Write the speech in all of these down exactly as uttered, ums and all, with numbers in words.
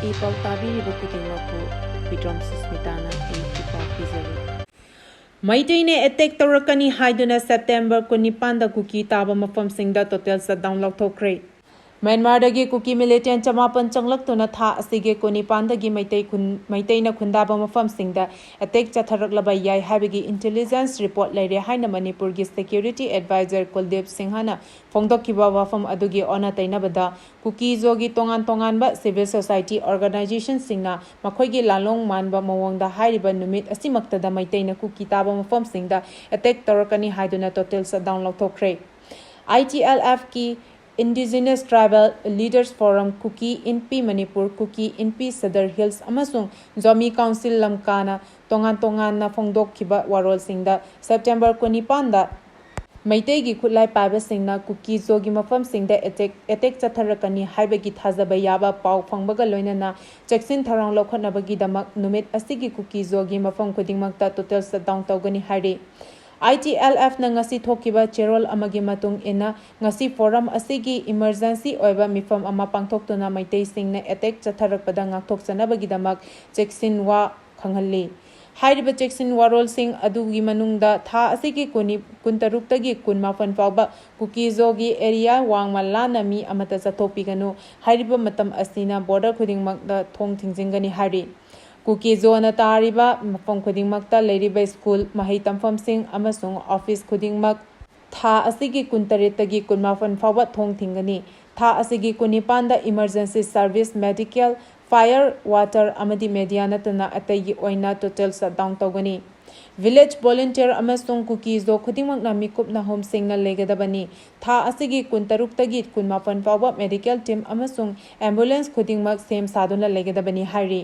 E ꯄꯥꯎ ꯇꯥꯕꯤꯔꯤꯕ ꯈꯨꯗꯤꯡꯃꯛꯄꯨ ꯕꯤꯀ꯭ꯔꯝ ꯁꯨꯁꯃꯤꯇꯥꯅ ꯑꯩ ꯏ ꯄꯥꯎ ꯄꯤꯖꯔꯤ꯫ ꯃꯩꯇꯩꯅ ꯑꯦꯇꯦꯛ ꯇꯧꯔꯛꯀꯅꯤ ꯍꯥꯏꯗꯨꯅ ꯁꯦꯞꯇꯦꯝꯕꯔ ꯀꯨꯟꯅꯤꯄꯥꯟꯗ ꯀꯨꯀꯤ ꯇꯥꯕ ꯃꯐꯝꯁꯤꯡꯗ ꯇꯣꯇꯦꯜ ꯁꯠꯗꯥꯎꯟ ꯂꯥꯎꯊꯣꯛꯈ꯭ꯔꯦ꯫ ꯃ꯭ꯌꯥꯟꯃꯥꯔꯗꯒꯤ ꯀꯨꯀꯤ ꯃꯤꯂꯤꯇꯦꯟ ꯆꯃꯥꯄꯟ ꯆꯪꯂꯛꯇꯨꯅ ꯊꯥ ꯑꯁꯤꯒꯤ ꯀꯨꯟꯅꯤꯄꯥꯟꯗꯒꯤ ꯃꯩꯇꯩ ꯈꯨꯟ-, ꯃꯩꯇꯩꯅ ꯈꯨꯟꯗꯥꯕ ꯃꯐꯝꯁꯤꯡꯗ ꯑꯦꯇꯦꯛ ꯆꯠꯊꯔꯛꯂꯕ ꯌꯥꯏ ꯍꯥꯏꯕꯒꯤ ꯏꯟꯇꯦꯂꯤꯖꯦꯟꯁ ꯔꯤꯄꯣꯔꯠ ꯂꯩꯔꯦ ꯍꯥꯏꯅ ꯃꯅꯤꯄꯨꯔꯒꯤ ꯁꯦꯀ꯭ꯌꯨꯔꯤꯇꯤ ꯑꯦꯗꯚꯥꯏꯖꯔ ꯀꯨꯜꯗꯤꯞ ꯁꯤꯡꯍꯅ ꯐꯣꯡꯗꯣꯛꯈꯤꯕ ꯋꯥꯐꯝ ꯑꯗꯨꯒꯤ ꯑꯣꯟꯅ ꯇꯩꯅꯕꯗ, ꯀꯨꯀꯤ ꯖꯣꯒꯤ ꯇꯣꯉꯥꯟ ꯇꯣꯉꯥꯟꯕ ꯁꯤꯚꯤꯜ ꯁꯣꯁꯥꯏꯇꯤ ꯑꯣꯔꯒꯅꯥꯏꯖꯦꯁꯟꯁꯤꯡꯅ ꯃꯈꯣꯏꯒꯤ ꯂꯥꯂꯣꯡ ꯃꯥꯟꯕ ꯃꯑꯣꯡꯗ ꯍꯥꯏꯔꯤꯕ ꯅꯨꯃꯤꯠ ꯑꯁꯤꯃꯛꯇꯗ ꯃꯩꯇꯩꯅ ꯀꯨꯀꯤ ꯇꯥꯕ ꯃꯐꯝꯁꯤꯡꯗ ꯑꯦꯇꯦꯛ ꯇꯧꯔꯛꯀꯅꯤ ꯍꯥꯏꯗꯨꯅ ꯇꯣꯇꯦꯜ ꯁꯠꯗꯥꯎꯟ ꯂꯧꯊꯣꯛꯈ꯭ꯔꯦ꯫ ꯑꯥꯏ ꯇꯤ ꯑꯦꯜ ꯑꯦꯐꯀꯤ Indigenous Tribal Leaders Forum, Kuki Inpi Manipur, Kuki Inpi Sadar hills ꯑꯃꯁꯨꯡ ꯖꯣꯃꯤ ꯀꯥꯎꯟꯁꯤꯜ ꯂꯝꯀꯥꯅ ꯇꯣꯉꯥꯟ ꯇꯣꯉꯥꯟꯅ ꯐꯣꯡꯗꯣꯛꯈꯤꯕ ꯋꯥꯔꯣꯜꯁꯤꯡꯗ ꯁꯦꯞꯇꯦꯝꯕꯔ ꯀꯨꯟꯅꯤꯄꯥꯟꯗ ꯃꯩꯇꯩꯒꯤ ꯈꯨꯠꯂꯥꯏ ꯄꯥꯏꯕꯁꯤꯡꯅ ꯀꯨꯀꯤ ꯖꯣꯒꯤ ꯃꯐꯝꯁꯤꯡꯗ ꯑꯦꯇꯦꯛ, ꯑꯦꯇꯦꯛ ꯆꯠꯊꯔꯛꯀꯅꯤ ꯍꯥꯏꯕꯒꯤ ꯊꯥꯖꯕ ꯌꯥꯕ ꯄꯥꯎ ꯐꯪꯕꯒ ꯂꯣꯏꯅꯅ ꯆꯦꯛꯁꯤꯟ ꯊꯧꯔꯥꯡ ꯂꯧꯈꯠꯅꯕꯒꯤꯗꯃꯛ ꯅꯨꯃꯤꯠ ꯑꯁꯤꯒꯤ ꯀꯨꯀꯤ ꯖꯣꯒꯤ ꯃꯐꯝ ꯈꯨꯗꯤꯡꯃꯛꯇ ꯇꯣꯇꯦꯜ ꯁꯠꯗꯥꯎꯟ ꯇꯧꯒꯅꯤ ꯍꯥꯏꯔꯤ꯫ ꯑꯥꯏ ꯇꯤ ꯑꯦꯜ ꯑꯦꯐꯅ ꯉꯁꯤ ꯊꯣꯛꯈꯤꯕ ꯆꯦꯔꯣꯜ ꯑꯃꯒꯤ ꯃꯇꯨꯡ ꯏꯟꯅ, ꯉꯁꯤ ꯐꯣꯔꯝ ꯑꯁꯤꯒꯤ ꯏꯃꯔꯖꯦꯟꯁꯤ ꯑꯣꯏꯕ ꯃꯤꯐꯝ ꯑꯃ ꯄꯥꯡꯊꯣꯛꯇꯨꯅ ꯃꯩꯇꯩꯁꯤꯡꯅ ꯑꯦꯇꯦꯛ ꯆꯠꯊꯔꯛꯄꯗ ꯉꯥꯛꯊꯣꯛꯆꯅꯕꯒꯤꯗꯃꯛ ꯆꯦꯛꯁꯤꯟ ꯋꯥ ꯈꯪꯍꯜꯂꯤ꯫ ꯍꯥꯏꯔꯤꯕ ꯆꯦꯛꯁꯤꯟ ꯋꯥꯔꯣꯜꯁꯤꯡ ꯑꯗꯨꯒꯤ ꯃꯅꯨꯡꯗ ꯊꯥ ꯑꯁꯤꯒꯤ ꯀꯨꯟꯅꯤ-, ꯀꯨꯟꯇꯔꯨꯛꯇꯒꯤ ꯀꯨꯟꯃꯥꯄꯟ ꯐꯥꯎꯕ ꯀꯨꯀꯤ ꯖꯣꯒꯤ ꯑꯦꯔꯤꯌꯥ ꯋꯥꯡꯃ ꯂꯥꯟꯅ ꯃꯤ ꯑꯃꯠꯇ ꯆꯠꯊꯣꯛꯄꯤꯒꯅꯨ꯫ ꯍꯥꯏꯔꯤꯕ ꯃꯇꯝ ꯑꯁꯤꯅ ꯕꯣꯔꯗꯔ ꯈꯨꯗꯤꯡꯃꯛꯇ ꯊꯣꯡ ꯊꯤꯡꯖꯤꯟꯒꯅꯤ ꯍꯥꯏꯔꯤ꯫ ꯀꯨꯀꯤ ꯖꯣꯅ ꯇꯥꯔꯤꯕ ꯃꯐꯝ ꯈꯨꯗꯤꯡꯃꯛꯇ ꯂꯩꯔꯤꯕ ꯁ꯭ꯀꯨꯜ, ꯃꯍꯩ ꯇꯝꯐꯝꯁꯤꯡ ꯑꯃꯁꯨꯡ ꯑꯣꯐꯤꯁ ꯈꯨꯗꯤꯡꯃꯛ ꯊꯥ ꯑꯁꯤꯒꯤ ꯀꯨꯟꯇꯔꯦꯠꯇꯒꯤ ꯀꯨꯟꯃꯥꯄꯟ ꯐꯥꯎꯕ ꯊꯣꯡ ꯊꯤꯡꯒꯅꯤ꯫ ꯊꯥ ꯑꯁꯤꯒꯤ ꯀꯨꯟꯅꯤꯄꯥꯟꯗ emergency service, medical, fire, water ꯑꯃꯗꯤ ꯃꯦꯗꯤꯌꯥ ꯅꯠꯇꯅ ꯑꯇꯩꯒꯤ ꯑꯣꯏꯅ ꯇꯣꯇꯦꯜ ꯁꯠꯗꯥꯎꯟ ꯇꯧꯒꯅꯤ꯫ ꯚꯤꯂꯦꯖ ꯚꯣꯂꯨꯟꯇꯤꯌꯔ ꯑꯃꯁꯨꯡ ꯀꯨꯀꯤ ꯖꯣ ꯈꯨꯗꯤꯡꯃꯛꯅ ꯃꯤꯀꯨꯞ ꯅꯥꯍꯨꯝꯁꯤꯡꯅ ꯂꯩꯒꯗꯕꯅꯤ꯫ ꯊꯥ ꯑꯁꯤꯒꯤ ꯀꯨꯟꯇꯔꯨꯛꯇꯒꯤ ꯀꯨꯟꯃꯥꯄꯟ ꯐꯥꯎꯕ ꯃꯦꯗꯤꯀꯦꯜ ꯇꯤꯝ ꯑꯃꯁꯨꯡ ꯑꯦꯝꯕꯨꯂꯦꯟꯁ ꯈꯨꯗꯤꯡꯃꯛ ꯁꯦꯝ ꯁꯥꯗꯨꯅ ꯂꯩꯒꯗꯕꯅꯤ ꯍꯥꯏꯔꯤ꯫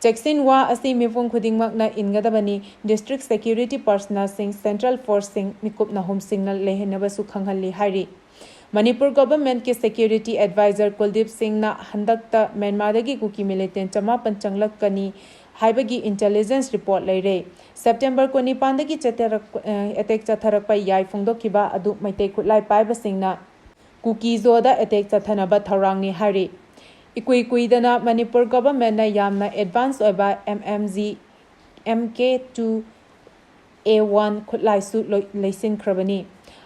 ꯆꯦꯛꯁꯤꯟ ꯋꯥ ꯑꯁꯤ ꯃꯤꯄꯨꯝ ꯈꯨꯗꯤꯡꯃꯛꯅ ꯏꯟꯒꯗꯕꯅꯤ꯫ ꯗꯤꯁꯇ꯭ꯔꯤꯛ ꯁꯦꯀ꯭ꯌꯨꯔꯤꯇꯤ ꯄꯔꯁꯅꯦꯜꯁꯤꯡ, ꯁꯦꯟꯇ꯭ꯔꯦꯜ ꯐꯣꯔꯁꯁꯤꯡ ꯃꯤꯀꯨꯞ ꯅꯥꯍꯨꯝꯁꯤꯡꯅ ꯂꯩꯍꯟꯅꯕꯁꯨ ꯈꯪꯍꯜꯂꯤ ꯍꯥꯏꯔꯤ꯫ ꯃꯅꯤꯄꯨꯔ ꯒꯣꯚꯔꯟꯃꯦꯟꯠꯀꯤ ꯁꯦꯀ꯭ꯌꯨꯔꯤꯇꯤ ꯑꯦꯗꯚꯥꯏꯖꯔ ꯀꯨꯜꯗꯤꯞ ꯁꯤꯡꯅ ꯍꯟꯗꯛꯇ ꯃ꯭ꯌꯥꯟꯃꯥꯔꯗꯒꯤ ꯀꯨꯀꯤ ꯃꯤꯂꯤꯇꯦꯟ ꯆꯃꯥꯄꯟ ꯆꯪꯂꯛꯀꯅꯤ ꯍꯥꯏꯕꯒꯤ ꯏꯟꯇꯦꯂꯤꯖꯦꯟꯁ ꯔꯤꯄꯣꯔꯠ ꯂꯩꯔꯦ꯫ ꯁꯦꯞꯇꯦꯝꯕꯔ ꯀꯨꯟꯅꯤꯄꯥꯟꯗꯒꯤ ꯆꯠꯊꯔꯛ-, ꯑ, ꯑꯦꯇꯦꯛ ꯆꯠꯊꯔꯛꯄ ꯌꯥꯏ ꯐꯣꯡꯗꯣꯛꯈꯤꯕ ꯑꯗꯨ ꯃꯩꯇꯩ ꯈꯨꯠꯂꯥꯏ ꯄꯥꯏꯕꯁꯤꯡꯅ ꯀꯨꯀꯤ ꯖꯣꯗ ꯑꯦꯇꯦꯛ ꯆꯠꯊꯅꯕ ꯊꯧꯔꯥꯡꯅꯤ ꯍꯥꯏꯔꯤ꯫ ꯏꯀꯨꯏ ꯀꯨꯏꯗꯅ ꯃꯅꯤꯄꯨꯔ ꯒꯚꯔꯟꯃꯦꯟꯠꯅ ꯌꯥꯝꯅ ꯑꯦꯗꯚꯥꯟꯁ ꯑꯣꯏꯕ M M G M K two A one ꯈꯨꯠꯂꯥꯏꯁꯨ ꯂꯣꯏ-, ꯂꯩꯁꯤꯟꯈ꯭ꯔꯕꯅꯤ꯫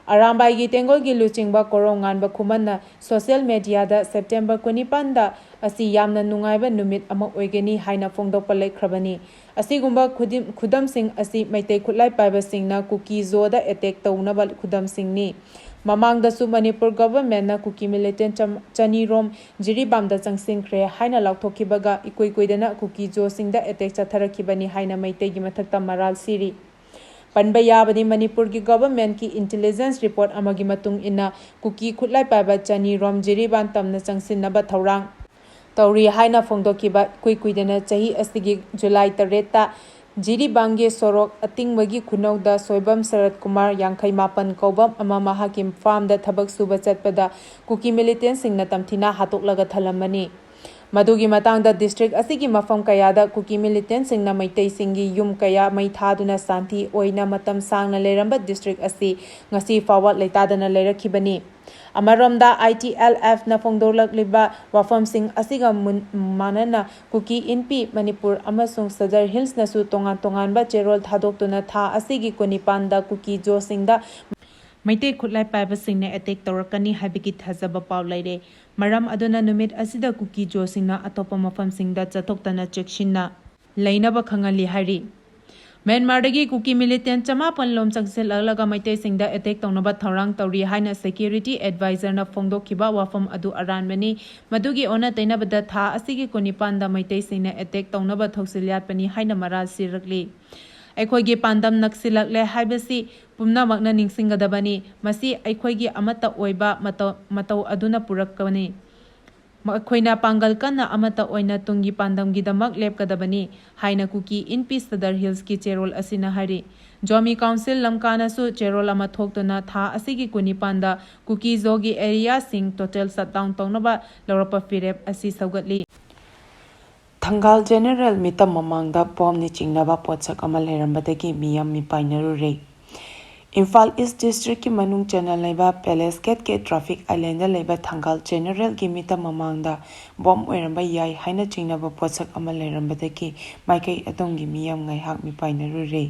ꯑꯔꯥꯝꯕꯥꯏꯒꯤ ꯇꯦꯡꯒꯣꯜꯒꯤ ꯂꯨꯆꯤꯡꯕ ꯀꯣꯔꯧꯉꯥꯟꯕ ꯈꯨꯃꯟꯅ ꯁꯣꯁꯤꯌꯦꯜ ꯃꯦꯗꯤꯌꯥꯗ ꯁꯦꯞꯇꯦꯝꯕꯔ ꯀꯨꯟꯅꯤꯄꯥꯟꯗ ꯑꯁꯤ ꯌꯥꯝꯅ ꯅꯨꯡꯉꯥꯏꯕ ꯅꯨꯃꯤꯠ ꯑꯃ ꯑꯣꯏꯒꯅꯤ ꯍꯥꯏꯅ ꯐꯣꯡꯗꯣꯛꯄ ꯂꯩꯈ꯭ꯔꯕꯅꯤ꯫ ꯑꯁꯤꯒꯨꯝꯕ ꯈꯨꯗꯤꯝ-, ꯈꯨꯗꯝꯁꯤꯡ ꯑꯁꯤ ꯃꯩꯇꯩ ꯈꯨꯠꯂꯥꯏ ꯄꯥꯏꯕꯁꯤꯡꯅ ꯀꯨꯀꯤ ꯖꯣꯗ ꯑꯦꯇꯦꯛ ꯇꯧꯅꯕ ꯈꯨꯗꯝꯁꯤꯡꯅꯤ꯫ ꯃꯃꯥꯡꯗꯁꯨ ꯃꯅꯤꯄꯨꯔ ꯒꯚꯔꯟꯃꯦꯟꯠꯅ ꯀꯨꯀꯤ ꯃꯤꯂꯤꯇꯦꯟꯠ ꯆꯝ-, ꯆꯅꯤꯔꯣꯝ ꯖꯤꯔꯤꯕꯥꯝꯗ ꯆꯪꯁꯤꯟꯈ꯭ꯔꯦ ꯍꯥꯏꯅ ꯂꯥꯎꯊꯣꯛꯈꯤꯕꯒ ꯏꯀꯨꯏ ꯀꯨꯏꯗꯅ ꯀꯨꯀꯤ ꯖꯣꯁꯤꯡꯗ ꯑꯦꯇꯦꯛ ꯆꯠꯊꯔꯛꯈꯤꯕꯅꯤ ꯍꯥꯏꯅ ꯃꯩꯇꯩꯒꯤ ꯃꯊꯛꯇ ꯃꯔꯥꯜ ꯁꯤꯔꯤ꯫ ꯄꯟꯕ ꯌꯥꯕꯗꯤ, ꯃꯅꯤꯄꯨꯔꯒꯤ ꯒꯚꯔꯟꯃꯦꯟꯠꯀꯤ ꯏꯟꯇꯦꯂꯤꯖꯦꯟꯁ ꯔꯤꯄꯣꯔꯠ ꯑꯃꯒꯤ ꯃꯇꯨꯡ ꯏꯟꯅ, ꯀꯨꯀꯤ ꯈꯨꯠꯂꯥꯏ ꯄꯥꯏꯕ ꯆꯅꯤꯔꯣꯝ ꯖꯤꯔꯤꯕꯥꯝ ꯇꯝꯅ ꯆꯪꯁꯤꯟꯅꯕ ꯊꯧꯔꯥꯡ ꯇꯧꯔꯤ ꯍꯥꯏꯅ ꯐꯣꯡꯗꯣꯛꯈꯤꯕ ꯏꯀꯨꯏ ꯀꯨꯏꯗꯅ ꯆꯍꯤ ꯑꯁꯤꯒꯤ ꯖꯨꯂꯥꯏ ꯇꯔꯦꯠꯇ ꯖꯤꯔꯤꯕꯥꯝꯒꯤ ꯁꯣꯔꯣꯛ ꯑꯇꯤꯡꯕꯒꯤ ꯈꯨꯅꯧꯗ ꯁꯣꯏꯕꯝ ꯁꯔꯠ ꯀꯨꯃꯥꯔ, ꯌꯥꯡꯈꯩ ꯃꯥꯄꯟ ꯀꯧꯕ ꯑꯃ, ꯃꯍꯥꯛꯀꯤ ꯐꯥꯔꯝꯗ ꯊꯕꯛ ꯁꯨꯕ ꯆꯠꯄꯗ ꯀꯨꯀꯤ ꯃꯤꯂꯤꯇꯦꯟꯠꯁꯤꯡꯅ ꯇꯝꯊꯤꯅ ꯍꯥꯠꯇꯣꯛꯂꯒ ꯊꯜꯂꯝꯕꯅꯤ꯫ ꯃꯗꯨꯒꯤ ꯃꯇꯥꯡꯗ ꯗꯤꯁꯇ꯭ꯔꯤꯛ ꯑꯁꯤꯒꯤ ꯃꯐꯝ ꯀꯌꯥꯗ ꯀꯨꯀꯤ ꯃꯤꯂꯤꯇꯦꯟꯠꯁꯤꯡꯅ ꯃꯩꯇꯩꯁꯤꯡꯒꯤ ꯌꯨꯝ ꯀꯌꯥ ꯃꯩ ꯊꯥꯗꯨꯅ ꯁꯥꯟꯇꯤ ꯑꯣꯏꯅ ꯃꯇꯝ ꯁꯥꯡꯅ ꯂꯩꯔꯝꯕ ꯗꯤꯁꯇ꯭ꯔꯤꯛ ꯑꯁꯤ ꯉꯁꯤ ꯐꯥꯎꯕ ꯂꯩꯇꯥꯗꯅ ꯂꯩꯔꯛꯈꯤꯕꯅꯤ꯫ ꯑꯃꯔꯣꯝꯗ, ꯑꯥꯏ ꯇꯤ ꯑꯦꯜ ꯑꯦꯐꯅ ꯐꯣꯡꯗꯣꯛꯂꯛꯂꯤꯕ ꯋꯥꯐꯝꯁꯤꯡ ꯑꯁꯤꯒ ꯃꯨꯟ-, ꯃꯥꯟꯅꯅ ꯀꯨꯀꯤ ꯏꯟꯄꯤ ꯃꯅꯤꯄꯨꯔ ꯑꯃꯁꯨꯡ ꯁꯗꯔ ꯍꯤꯜꯁꯅꯁꯨ ꯇꯣꯉꯥꯟ ꯇꯣꯉꯥꯟꯕ ꯆꯦꯔꯣꯜ ꯊꯥꯗꯣꯛꯇꯨꯅ ꯊꯥ ꯑꯁꯤꯒꯤ ꯀꯨꯟꯅꯤꯄꯥꯟꯗ ꯀꯨꯀꯤ ꯖꯣꯁꯤꯡꯗ ꯃꯩꯇꯩ ꯈꯨꯠꯂꯥꯏ ꯄꯥꯏꯕꯁꯤꯡꯅ ꯑꯦꯇꯦꯛ ꯇꯧꯔꯛꯀꯅꯤ ꯍꯥꯏꯕꯒꯤ ꯊꯥꯖꯕ ꯄꯥꯎ ꯂꯩꯔꯦ꯫ ꯃꯔꯝ ꯑꯗꯨꯅ ꯅꯨꯃꯤꯠ ꯑꯁꯤꯗ ꯀꯨꯀꯤ ꯖꯣꯁꯤꯡꯅ ꯑꯇꯣꯞꯄ ꯃꯐꯝꯁꯤꯡꯗ ꯆꯠꯊꯣꯛꯇꯅ ꯆꯦꯛꯁꯤꯟꯅ ꯂꯩꯅꯕ ꯈꯪꯍꯜꯂꯤ ꯍꯥꯏꯔꯤ꯫ ꯃ꯭ꯌꯥꯟꯃꯥꯔꯗꯒꯤ ꯀꯨꯀꯤ ꯃꯤꯂꯤꯇꯦꯟꯠ ꯆꯃꯥꯄꯟ ꯂꯣꯝ ꯆꯪꯁꯤꯜꯂꯛꯂꯒ ꯃꯩꯇꯩꯁꯤꯡꯗ ꯑꯦꯇꯦꯛ ꯇꯧꯅꯕ ꯊꯧꯔꯥꯡ ꯇꯧꯔꯤ ꯍꯥꯏꯅ ꯁꯦꯀ꯭ꯌꯨꯔꯤꯇꯤ ꯑꯦꯗꯚꯥꯏꯖꯔꯅ ꯐꯣꯡꯗꯣꯛꯈꯤꯕ ꯋꯥꯐꯝ ꯑꯗꯨ ꯑꯔꯥꯟꯕꯅꯤ꯫ ꯃꯗꯨꯒꯤ ꯑꯣꯟꯅ ꯇꯩꯅꯕꯗ ꯊꯥ ꯑꯁꯤꯒꯤ ꯀꯨꯟꯅꯤꯄꯥꯟꯗ ꯃꯩꯇꯩꯁꯤꯡꯅ ꯑꯦꯇꯦꯛ ꯇꯧꯅꯕ ꯊꯧꯁꯤꯜ ꯌꯥꯠꯄꯅꯤ ꯍꯥꯏꯅ ꯃꯔꯥꯜ ꯁꯤꯔꯛꯂꯤ꯫ ꯑꯩꯈꯣꯏꯒꯤ ꯄꯥꯟꯗꯝ ꯅꯛꯁꯤꯜꯂꯛꯂꯦ ꯍꯥꯏꯕꯁꯤ ꯄꯨꯝꯅꯃꯛꯅ ꯅꯤꯡꯁꯤꯡꯒꯗꯕꯅꯤ꯫ ꯃꯁꯤ ꯑꯩꯈꯣꯏꯒꯤ ꯑꯃꯠꯇ ꯑꯣꯏꯕ ꯃꯇꯧ, ꯃꯇꯧ ꯑꯗꯨꯅ ꯄꯨꯔꯛꯀꯅꯤ꯫ ꯑꯩꯈꯣꯏꯅ ꯄꯥꯡꯒꯜ ꯀꯟꯅ ꯑꯃꯠꯇ ꯑꯣꯏꯅ ꯇꯨꯡꯒꯤ ꯄꯥꯟꯗꯝꯒꯤꯗꯃꯛ ꯂꯦꯞꯀꯗꯕꯅꯤ ꯍꯥꯏꯅ ꯀꯨꯀꯤ ꯏꯟꯄꯤ ꯁꯗꯔ ꯍꯤꯜꯁꯀꯤ ꯆꯦꯔꯣꯜ ꯑꯁꯤꯅ ꯍꯥꯏꯔꯤ꯫ ꯖꯣꯃꯤ ꯀꯥꯎꯟꯁꯤꯜ ꯂꯝꯀꯥꯅꯁꯨ ꯆꯦꯔꯣꯜ ꯑꯃ ꯊꯣꯛꯇꯨꯅ ꯊꯥ ꯑꯁꯤꯒꯤ ꯀꯨꯟꯅꯤꯄꯥꯟꯗ ꯀꯨꯀꯤ ꯖꯣꯒꯤ ꯑꯦꯔꯤꯌꯥꯁꯤꯡ ꯇꯣꯇꯦꯜ ꯁꯠꯗꯥꯎꯟ ꯇꯧꯅꯕ ꯂꯧꯔꯛꯄ ꯐꯤꯔꯦꯞ ꯑꯁꯤ ꯁꯧꯒꯠꯂꯤ꯫ ꯊꯪꯒꯥꯜ ꯖꯦꯅꯦꯔꯦꯜ ꯃꯤꯇꯝ ꯃꯃꯥꯡꯗ ꯕꯣꯝꯅ ꯆꯤꯡꯅꯕ ꯄꯣꯠꯁꯛ ꯑꯃ ꯂꯩꯔꯝꯕꯗꯒꯤ ꯃꯤꯌꯥꯝ ꯃꯤꯄꯥꯏꯅꯔꯨꯔꯦ꯫ ꯏꯝꯐꯥꯜ ꯏꯁ ꯗꯤꯁꯇ꯭ꯔꯤꯛꯀꯤ ꯃꯅꯨꯡ ꯆꯟꯅ ꯂꯩꯕ ꯄꯦꯂꯦꯁ ꯒꯦꯠꯀꯤ ꯇ꯭ꯔꯥꯐꯤꯛ ꯑꯥꯏꯂꯦꯟꯗ ꯂꯩꯕ ꯊꯪꯒꯥꯜ ꯖꯦꯅꯦꯔꯦꯜꯒꯤ ꯃꯤꯇꯝ ꯃꯃꯥꯡꯗ ꯕꯣꯝ ꯑꯣꯏꯔꯝꯕ ꯌꯥꯏ ꯍꯥꯏꯅ ꯆꯤꯡꯅꯕ ꯄꯣꯠꯁꯛ ꯑꯃ ꯂꯩꯔꯝꯕꯗꯒꯤ ꯃꯥꯏꯀꯩ ꯑꯗꯣꯝꯒꯤ ꯃꯤꯌꯥꯝ ꯉꯥꯏꯍꯥꯛ ꯃꯤꯄꯥꯏꯅꯔꯨꯔꯦ꯫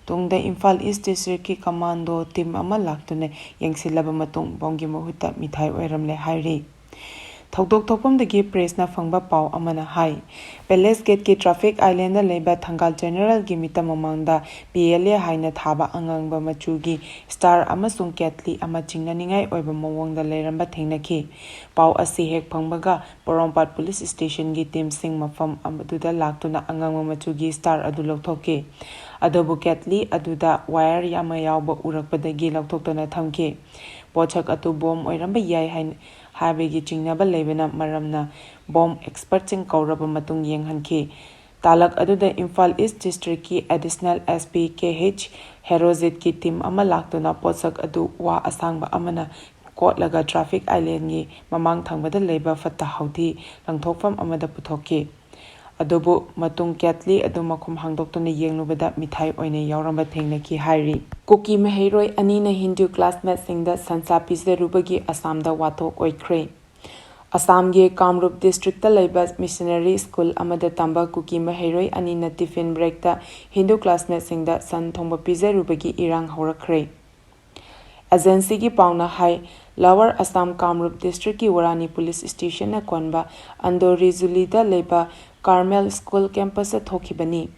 ꯇꯨꯡꯗ ꯏꯝꯐꯥꯜ ꯏꯁ ꯗꯤꯁꯇ꯭ꯔꯤꯛꯀꯤ ꯀꯃꯥꯟꯗꯣ ꯇꯤꯝ ꯑꯃ ꯂꯥꯛꯇꯨꯅ ꯌꯦꯡꯁꯤꯜꯂꯕ ꯃꯇꯨꯡ ꯕꯣꯝꯒꯤ ꯃꯍꯨꯠꯇ ꯃꯤꯊꯥꯏ ꯑꯣꯏꯔꯝꯂꯦ ꯍꯥꯏꯔꯤ꯫ ꯊꯧꯗꯣꯛ ꯊꯣꯛꯐꯝꯗꯒꯤ ꯄ꯭ꯔꯦꯁꯅ ꯐꯪꯕ ꯄꯥꯎ ꯑꯃꯅ ꯍꯥꯏ, ꯄꯦꯂꯦꯁ ꯒꯦꯠꯀꯤ ꯇ꯭ꯔꯥꯐꯤꯛ ꯑꯥꯏꯂꯦꯟꯗ ꯂꯩꯕ ꯊꯪꯒꯥꯜ ꯖꯦꯅꯦꯔꯦꯜꯒꯤ ꯃꯤꯇꯝ ꯃꯃꯥꯡꯗ ꯄꯤ ꯑꯦꯜ ꯑꯦ ꯍꯥꯏꯅ ꯊꯥꯕ ꯑꯉꯥꯡꯕ ꯃꯆꯨꯒꯤ ꯁ꯭ꯇꯥꯔ ꯑꯃꯁꯨꯡ ꯀꯦꯠꯂꯤ ꯑꯃ ꯆꯤꯡꯅꯅꯤꯡꯉꯥꯏ ꯑꯣꯏꯕ ꯃꯑꯣꯡꯗ ꯂꯩꯔꯝꯕ ꯊꯦꯡꯅꯈꯤ꯫ ꯄꯥꯎ ꯑꯁꯤ ꯍꯦꯛ ꯐꯪꯕꯒ ꯄꯣꯔꯣꯝꯄꯥꯠ ꯄꯨꯂꯤꯁ ꯁ꯭ꯇꯦꯁꯟꯒꯤ ꯇꯤꯝꯁꯤꯡ ꯃꯐꯝ ꯑꯗꯨꯗ ꯂꯥꯛꯇꯨꯅ ꯑꯉꯥꯡꯕ ꯃꯆꯨꯒꯤ ꯁ꯭ꯇꯥꯔ ꯑꯗꯨ ꯂꯧꯊꯣꯛꯈꯤ꯫ ꯑꯗꯨꯕꯨ ꯀꯦꯠꯂꯤ ꯑꯗꯨꯗ ꯋꯥꯌꯔ ꯑꯃ ꯌꯥꯎꯕ ꯎꯔꯛꯄꯗꯒꯤ ꯂꯧꯊꯣꯛꯇꯨꯅ ꯊꯝꯈꯤ꯫ ꯄꯣꯠꯁꯛ ꯑꯗꯨ ꯕꯣꯝ ꯑꯣꯏꯔꯝꯕ ꯌꯥꯏ ꯍꯥꯏꯅ ꯍꯥꯏꯕꯒꯤ ꯆꯤꯡꯅꯕ ꯂꯩꯕꯅ ꯃꯔꯝꯅ ꯕꯣꯝ ꯑꯦꯛꯁꯄꯔꯠꯁꯤꯡ ꯀꯧꯔꯕ ꯃꯇꯨꯡ ꯌꯦꯡꯍꯟꯈꯤ꯫ ꯇꯥꯂꯛ ꯑꯗꯨꯗ ꯏꯝꯐꯥꯜ ꯏꯁ ꯗꯤꯁꯇ꯭ꯔꯤꯛꯀꯤ additional S P K H ꯍꯦꯔꯣꯖꯤꯠꯀꯤ ꯇꯤꯝ ꯑꯃ ꯂꯥꯛꯇꯨꯅ ꯄꯣꯠꯁꯛ ꯑꯗꯨ ꯋꯥ ꯑꯁꯥꯡꯕ ꯑꯃꯅ ꯀꯣꯠꯂꯒ ꯇ꯭ꯔꯥꯐꯤꯛ ꯑꯥꯏꯂꯦꯟꯒꯤ ꯃꯃꯥꯡ ꯊꯪꯕꯗ ꯂꯩꯕ ꯐꯠꯇ ꯍꯥꯎꯊꯤ ꯂꯪꯊꯣꯛꯐꯝ ꯑꯃꯗ ꯄꯨꯊꯣꯛꯈꯤ꯫ ꯑꯗꯨꯕꯨ ꯃꯇꯨꯡ ꯀꯦꯠꯂꯤ ꯑꯗꯨ ꯃꯈꯨꯝ ꯍꯥꯡꯗꯣꯛꯇꯨꯅ ꯌꯦꯡꯂꯨꯕꯗ ꯃꯤꯊꯥꯏ ꯑꯣꯏꯅ ꯌꯥꯎꯔꯝꯕ ꯊꯦꯡꯅꯈꯤ ꯍꯥꯏꯔꯤ꯫ ꯀꯨꯀꯤ ꯃꯍꯩꯔꯣꯏ ꯑꯅꯤꯅ ꯍꯤꯟꯗꯨ ꯀ꯭ꯂꯥꯁꯃꯦꯠꯁꯤꯡꯗ ꯁꯟꯁꯥ ꯄꯤꯖꯔꯨꯕꯒꯤ ꯑꯁꯥꯝꯗ ꯋꯥꯊꯣꯛ ꯑꯣꯏꯈ꯭ꯔꯦ꯫ ꯑꯁꯥꯝꯒꯤ ꯀꯥꯝꯔꯨꯞ ꯗꯤꯁꯇ꯭ꯔꯤꯛꯇ ꯂꯩꯕ ꯃꯤꯁꯅꯔꯤ ꯁ꯭ꯀꯨꯜ ꯑꯃꯗ ꯇꯝꯕ ꯀꯨꯀꯤ ꯃꯍꯩꯔꯣꯏ ꯑꯅꯤꯅ ꯇꯤꯐꯤꯟ ꯕ꯭ꯔꯦꯛꯇ ꯍꯤꯟꯗꯨ ꯀ꯭ꯂꯥꯁꯃꯦꯠꯁꯤꯡꯗ ꯁꯟ ꯊꯣꯡꯕ ꯄꯤꯖꯔꯨꯕꯒꯤ ꯏꯔꯥꯡ ꯍꯧꯔꯛꯈ꯭ꯔꯦ꯫ ꯑꯦꯖꯦꯟꯁꯤꯒꯤ ꯄꯥꯎꯅ ꯍꯥꯏ, ꯂꯋꯔ ꯑꯁꯥꯝ ꯀꯥꯝꯔꯨꯞ ꯗꯤꯁꯇ꯭ꯔꯤꯛꯀꯤ ꯋꯥꯔꯥꯅꯤ ꯄꯨꯂꯤꯁ ꯁ꯭ꯇꯦꯁꯟꯅ ꯀꯣꯟꯕ ꯑꯟꯗꯣꯔꯤꯖꯨꯂꯤꯗ ꯂꯩꯕ ꯀꯥꯔꯃꯦꯜ ꯁ꯭ꯀꯨꯜ ꯀꯦꯝꯄꯁꯇ ꯊꯣꯛꯈꯤꯕꯅꯤ꯫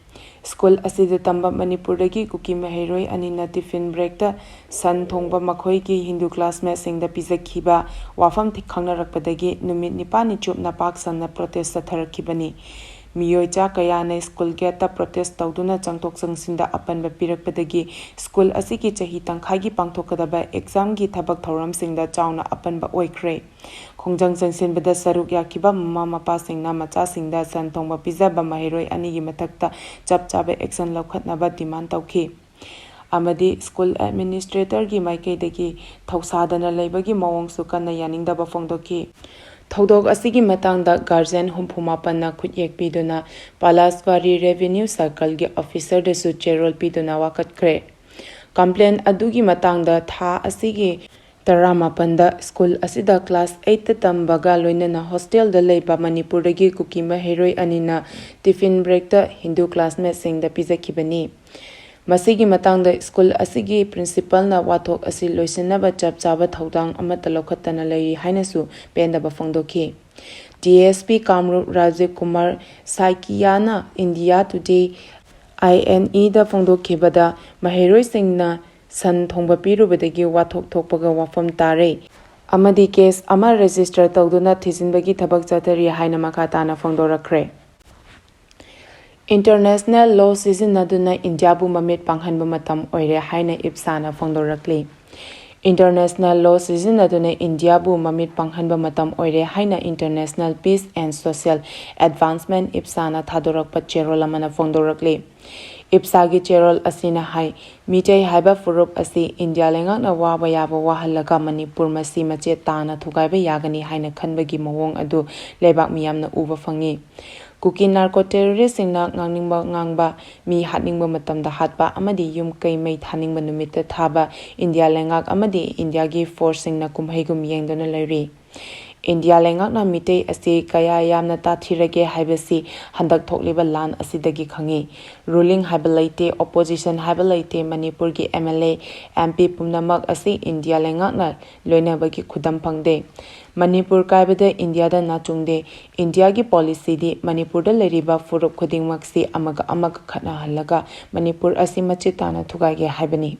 ꯁ꯭ꯀꯨꯜ ꯑꯁꯤꯗ ꯇꯝꯕ ꯃꯅꯤꯄꯨꯔꯗꯒꯤ ꯀꯨꯀꯤ ꯃꯍꯩꯔꯣꯏ ꯑꯅꯤꯅ ꯇꯤꯐꯤꯟ ꯕ꯭ꯔꯦꯛꯇ ꯁꯟ ꯊꯣꯡꯕ ꯃꯈꯣꯏꯒꯤ ꯍꯤꯟꯗꯨ ꯀ꯭ꯂꯥꯁꯃꯦꯠꯁꯤꯡꯗ ꯄꯤꯖꯈꯤꯕ ꯋꯥꯐꯝ ꯈꯪꯅꯔꯛꯄꯗꯒꯤ ꯅꯨꯃꯤꯠ ꯅꯤꯄꯥꯜꯅꯤ ꯆꯨꯞꯅ ꯄꯥꯛ ꯁꯟꯅ ꯄ꯭ꯔꯣꯇꯦꯁ ꯆꯠꯊꯔꯛꯈꯤꯕꯅꯤ꯫ ꯃꯤꯑꯣꯏ ꯆꯥ ꯀꯌꯥꯅ ꯁ꯭ꯀꯨꯜ ꯒꯦꯠꯇ ꯄ꯭ꯔꯣꯇꯦꯁ ꯇꯧꯗꯨꯅ ꯆꯪꯊꯣꯛ ꯆꯪꯁꯤꯟꯗ ꯑꯄꯟꯕ ꯄꯤꯔꯛꯄꯗꯒꯤ ꯁ꯭ꯀꯨꯜ ꯑꯁꯤꯒꯤ ꯆꯍꯤ ꯇꯪꯈꯥꯏꯒꯤ ꯄꯥꯡꯊꯣꯛꯀꯗꯕ ꯑꯦꯛꯖꯥꯝꯒꯤ ꯊꯕꯛ ꯊꯧꯔꯝꯁꯤꯡꯗ ꯆꯥꯎꯅ ꯑꯄꯟꯕ ꯑꯣꯏꯈ꯭ꯔꯦ꯫ ꯈꯣꯡꯖꯪ ꯆꯪꯁꯤꯟꯕꯗ ꯁꯔꯨꯛ ꯌꯥꯈꯤꯕ ꯃꯃꯥ ꯃꯄꯥꯁꯤꯡꯅ ꯃꯆꯥꯁꯤꯡꯗ ꯁꯟ ꯊꯣꯡꯕ ꯄꯤꯖꯕ ꯃꯍꯩꯔꯣꯏ ꯑꯅꯤꯒꯤ ꯃꯊꯛꯇ ꯆꯞ ꯆꯥꯕ ꯑꯦꯛꯁꯟ ꯂꯧꯈꯠꯅꯕ ꯗꯤꯃꯥꯟ ꯇꯧꯈꯤ꯫ ꯑꯃꯗꯤ ꯁ꯭ꯀꯨꯜ ꯑꯦꯗꯃꯤꯅꯤꯁꯇ꯭ꯔꯦꯇꯔꯒꯤ ꯃꯥꯏꯀꯩꯗꯒꯤ ꯊꯧꯁꯥꯗꯅ ꯂꯩꯕꯒꯤ ꯃꯑꯣꯡꯁꯨ ꯀꯟꯅ ꯌꯥꯅꯤꯡꯗꯕ ꯐꯣꯡꯗꯣꯛꯈꯤ꯫ ꯊꯧꯗꯣꯛ ꯑꯁꯤꯒꯤ ꯃꯇꯥꯡꯗ ꯒꯥꯔꯖꯤꯌꯟ ꯍꯨꯝꯐꯨ ꯃꯥꯄꯟꯅ ꯈꯨꯠꯌꯦꯛ ꯄꯤꯗꯨꯅ ꯄꯂꯥꯁꯕꯥꯔꯤ ꯔꯦꯚꯤꯅ꯭ꯌꯨ ꯁꯔꯀꯜꯒꯤ ꯑꯣꯐꯤꯁꯔꯗꯁꯨ ꯆꯦꯔꯣꯜ ꯄꯤꯗꯨꯅ ꯋꯥꯀꯠꯈ꯭ꯔꯦ꯫ ꯀꯝꯄ꯭ꯂꯦꯟ ꯑꯗꯨꯒꯤ ꯃꯇꯥꯡꯗ ꯊꯥ ꯑꯁꯤꯒꯤ ꯇꯔꯥꯃꯥꯄꯟꯗ ꯁ꯭ꯀꯨꯜ ꯑꯁꯤꯗ ꯀ꯭ꯂꯥꯁ ꯑꯩꯠꯇ ꯇꯝꯕꯒ ꯂꯣꯏꯅꯅ ꯍꯣꯁꯇꯦꯜꯗ ꯂꯩꯕ ꯃꯅꯤꯄꯨꯔꯗꯒꯤ ꯀꯨꯀꯤ ꯃꯍꯩꯔꯣꯏ ꯑꯅꯤꯅ ꯇꯤꯐꯤꯟ ꯕ꯭ꯔꯦꯛꯇ ꯍꯤꯟꯗꯨ ꯀ꯭ꯂꯥꯁꯃꯦꯠꯁꯤꯡꯗ ꯄꯤꯖꯈꯤꯕꯅꯤ꯫ ꯃꯁꯤꯒꯤ ꯃꯇꯥꯡꯗ ꯁ꯭ꯀꯨꯜ ꯑꯁꯤꯒꯤ ꯄ꯭ꯔꯤꯟꯁꯤꯄꯜꯅ ꯋꯥꯊꯣꯛ ꯑꯁꯤ ꯂꯣꯏꯁꯤꯟꯅꯕ ꯆꯞ ꯆꯥꯕ ꯊꯧꯗꯥꯡ ꯑꯃꯠꯇ ꯂꯧꯈꯠꯇꯅ ꯂꯩꯔꯤ ꯍꯥꯏꯅꯁꯨ ꯄꯦꯟꯗꯕ ꯐꯣꯡꯗꯣꯛꯈꯤ꯫ D S P Kamrup Rajib Kumar ꯁꯥꯏꯀꯤꯌꯥꯅ ꯏꯟꯗꯤꯌꯥ ꯇꯨꯗꯦ, ꯑꯥꯏ ꯑꯦꯟ ꯏꯗ ꯐꯣꯡꯗꯣꯛꯈꯤꯕꯗ, ꯃꯍꯩꯔꯣꯏꯁꯤꯡꯅ ꯁꯟ ꯊꯣꯡꯕ ꯄꯤꯔꯨꯕꯗꯒꯤ ꯋꯥꯊꯣꯛ ꯊꯣꯛꯄꯒ ꯋꯥꯐꯝ ꯇꯥꯔꯦ ꯑꯃꯗꯤ ꯀꯦꯁ ꯑꯃ ꯔꯦꯖꯤꯁꯇꯔ ꯇꯧꯗꯨꯅ ꯊꯤꯖꯤꯟꯕꯒꯤ ꯊꯕꯛ ꯆꯠꯊꯔꯤ ꯍꯥꯏꯅ ꯃꯈꯥ ꯇꯥꯅ ꯐꯣꯡꯗꯣꯔꯛꯈ꯭ꯔꯦ꯫ ꯏꯟꯇꯔꯅꯦꯁꯅꯦꯜ ꯂꯣ ꯁꯤꯖꯤꯟꯅꯗꯨꯅ ꯏꯟꯗꯤꯌꯥꯕꯨ ꯃꯃꯤꯠ ꯄꯥꯡꯍꯟꯕ ꯃꯇꯝ ꯑꯣꯏꯔꯦ ꯍꯥꯏꯅ ꯏꯞꯁꯥꯅ ꯐꯣꯡꯗꯣꯔꯛꯂꯤ꯫ ꯏꯟꯇꯔꯅꯦꯁꯅꯦꯜ ꯂꯣ ꯁꯤꯖꯤꯟꯅꯗꯨꯅ ꯏꯟꯗꯤꯌꯥꯕꯨ ꯃꯃꯤꯠ ꯄꯥꯡꯍꯟꯕ ꯃꯇꯝ ꯑꯣꯏꯔꯦ ꯍꯥꯏꯅ International Peace and Social Advancement, ꯏꯞꯁꯥꯅ ꯊꯥꯗꯣꯔꯛꯄ ꯆꯦꯔꯣꯜ ꯑꯃꯅ ꯐꯣꯡꯗꯣꯔꯛꯂꯤ꯫ ꯏꯞꯁꯥꯒꯤ ꯆꯦꯔꯣꯜ ꯑꯁꯤꯅ ꯍꯥꯏ, ꯃꯤꯇꯩ ꯍꯥꯏꯕ ꯐꯨꯔꯨꯞ ꯑꯁꯤ ꯏꯟꯗꯤꯌꯥ ꯂꯩꯉꯥꯛꯅ ꯋꯥꯕ ꯌꯥꯕ ꯋꯥꯍꯜꯂꯒ ꯃꯅꯤꯄꯨꯔ ꯃꯁꯤ ꯃꯆꯦꯠ ꯇꯥꯅ ꯊꯨꯒꯥꯏꯕ ꯌꯥꯒꯅꯤ ꯍꯥꯏꯅ ꯈꯟꯕꯒꯤ ꯃꯑꯣꯡ ꯑꯗꯨ ꯂꯩꯕꯥꯛ ꯃꯤꯌꯥꯝꯅ ꯎꯕ ꯐꯪꯉꯤ꯫ ꯀꯨꯀꯤ ꯅꯥꯔꯀꯣ ꯇꯦꯔꯣꯔꯤꯁꯁꯤꯡꯅ ꯉꯥꯡꯅꯤꯡꯕ ꯉꯥꯡꯕ, ꯃꯤ ꯍꯥꯠꯅꯤꯡꯕ ꯃꯇꯝꯗ ꯍꯥꯠꯄ ꯑꯃꯗꯤ ꯌꯨꯝ ꯀꯩ ꯃꯩ ꯊꯥꯅꯤꯡꯕ ꯅꯨꯃꯤꯠꯇ ꯊꯥꯕ ꯏꯟꯗꯤꯌꯥ ꯂꯩꯉꯥꯛ ꯑꯃꯗꯤ ꯏꯟꯗꯤꯌꯥꯒꯤ ꯐꯣꯔꯁꯁꯤꯡꯅ ꯀꯨꯝꯍꯩꯒꯨꯝ ꯌꯦꯡꯗꯨꯅ ꯂꯩꯔꯤ꯫ ꯏꯟꯗꯤꯌꯥ ꯂꯩꯉꯥꯛꯅ ꯃꯤꯇꯩ ꯑꯁꯤ ꯀꯌꯥ ꯌꯥꯝꯅ ꯇꯥꯊꯤꯔꯒꯦ ꯍꯥꯏꯕꯁꯤ ꯍꯟꯗꯛ ꯊꯣꯛꯂꯤꯕ ꯂꯥꯟ ꯑꯁꯤꯗꯒꯤ ꯈꯪꯉꯤ꯫ ꯔꯨꯂꯤꯡ ꯍꯥꯏꯕ ꯂꯩꯇꯦ, ꯑꯣꯄꯣꯖꯤꯁꯟ ꯍꯥꯏꯕ ꯂꯩꯇꯦ, ꯃꯅꯤꯄꯨꯔꯒꯤ M L A, M P ꯄꯨꯝꯅꯃꯛ ꯑꯁꯤ ꯏꯟꯗꯤꯌꯥ ꯂꯩꯉꯥꯛꯅ ꯂꯣꯏꯅꯕꯒꯤ ꯈꯨꯗꯝ ꯐꯪꯗꯦ꯫ ꯃꯅꯤꯄꯨꯔ ꯀꯥꯏꯕꯗ ꯏꯟꯗꯤꯌꯥꯗ ꯅꯥꯆꯨꯡꯗꯦ꯫ ꯏꯟꯗꯤꯌꯥꯒꯤ ꯄꯣꯂꯤꯁꯤꯗꯤ ꯃꯅꯤꯄꯨꯔꯗ ꯂꯩꯔꯤꯕ ꯐꯨꯔꯨꯞ ꯈꯨꯗꯤꯡꯃꯛꯁꯤ ꯑꯃꯒ ꯑꯃꯒ ꯈꯠꯅꯍꯜꯂꯒ ꯃꯅꯤꯄꯨꯔ ꯑꯁꯤ ꯃꯆꯦꯠ ꯇꯥꯅ ꯊꯨꯒꯥꯏꯒꯦ ꯍꯥꯏꯕꯅꯤ꯫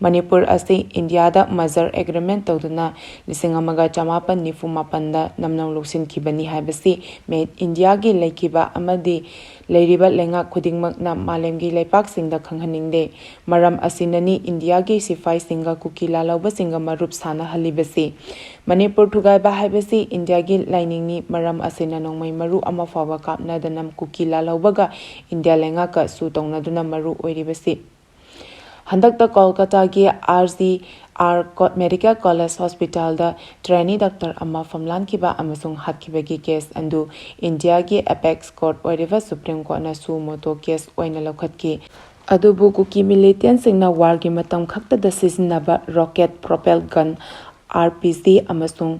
ꯃꯅꯤꯄꯨꯔ ꯑꯁꯤ ꯏꯟꯗꯤꯌꯥꯗ merger agreement ꯇꯧꯗꯨꯅ ꯂꯤꯁꯤꯡ ꯑꯃꯒ ꯆꯃꯥꯄꯟ ꯅꯤꯐꯨ ꯃꯥꯄꯟꯗ ꯅꯝꯅꯧ ꯂꯧꯁꯤꯟꯈꯤꯕꯅꯤ ꯍꯥꯏꯕꯁꯤ ꯃꯦ-, ꯏꯟꯗꯤꯌꯥꯒꯤ ꯂꯩꯈꯤꯕ ꯑꯃꯗꯤ ꯂꯩꯔꯤꯕ ꯂꯩꯉꯥꯛ ꯈꯨꯗꯤꯡꯃꯛꯅ ꯃꯥꯂꯦꯝꯒꯤ ꯂꯩꯄꯥꯛꯁꯤꯡꯗ ꯈꯪꯍꯟꯅꯤꯡꯗꯦ꯫ ꯃꯔꯝ ꯑꯁꯤꯅꯅꯤ ꯏꯟꯗꯤꯌꯥꯒꯤ ꯁꯤꯐꯥꯏꯁꯤꯡꯒ ꯀꯨꯀꯤ ꯂꯥꯜꯍꯧꯕꯁꯤꯡꯒ ꯃꯔꯨꯞ ꯁꯥꯟꯅꯍꯜꯂꯤꯕꯁꯤ꯫ ꯃꯅꯤꯄꯨꯔ ꯊꯨꯒꯥꯏꯕ ꯍꯥꯏꯕꯁꯤ ꯏꯟꯗꯤꯌꯥꯒꯤ ꯂꯥꯏꯅꯤꯡꯅꯤ꯫ ꯃꯔꯝ ꯑꯁꯤꯅ ꯅꯣꯡꯃꯩ ꯃꯔꯨ ꯑꯃ ꯐꯥꯎꯕ ꯀꯥꯞꯅꯗꯅ ꯀꯨꯀꯤ ꯂꯥꯜꯍꯧꯕꯒ ꯏꯟꯗꯤꯌꯥ ꯂꯩꯉꯥꯛꯀ ꯁꯨ ꯇꯧꯅꯗꯨꯅ ꯃꯔꯨ ꯑꯣꯏꯔꯤꯕꯁꯤ꯫ ꯍꯟꯗꯛꯇ ꯀꯣꯜꯀꯇꯥꯒꯤ ꯑꯥꯔ ꯖꯤ ꯑꯥꯔ ꯀꯣ-, ꯃꯦꯗꯤꯀꯦꯜ ꯀꯣꯂꯦꯖ ꯍꯣꯁꯄꯤꯇꯥꯜꯗ ꯇ꯭ꯔꯦꯅꯤ ꯗꯥꯛꯇꯔ ꯑꯃ ꯐꯝꯂꯥꯟꯈꯤꯕ ꯑꯃꯁꯨꯡ ꯍꯥꯠꯈꯤꯕꯒꯤ ꯀꯦꯁ ꯑꯗꯨ ꯏꯟꯗꯤꯌꯥꯒꯤ ꯑꯦꯄꯦꯛꯁ ꯀꯣꯔꯠ ꯑꯣꯏꯔꯤꯕ ꯁꯨꯄ꯭ꯔꯤꯝ ꯀꯣꯔꯠꯅ ꯁꯨ ꯃꯣꯇꯣ ꯀꯦꯁ ꯑꯣꯏꯅ ꯂꯧꯈꯠꯈꯤ꯫ ꯑꯗꯨꯕꯨ ꯀꯨꯀꯤ ꯃꯤꯂꯤꯇꯦꯟꯁꯤꯡꯅ ꯋꯥꯔꯒꯤ ꯃꯇꯝ ꯈꯛꯇꯗ ꯁꯤꯖꯤꯟꯅꯕ rocket, propel gun, R P G ꯑꯃꯁꯨꯡ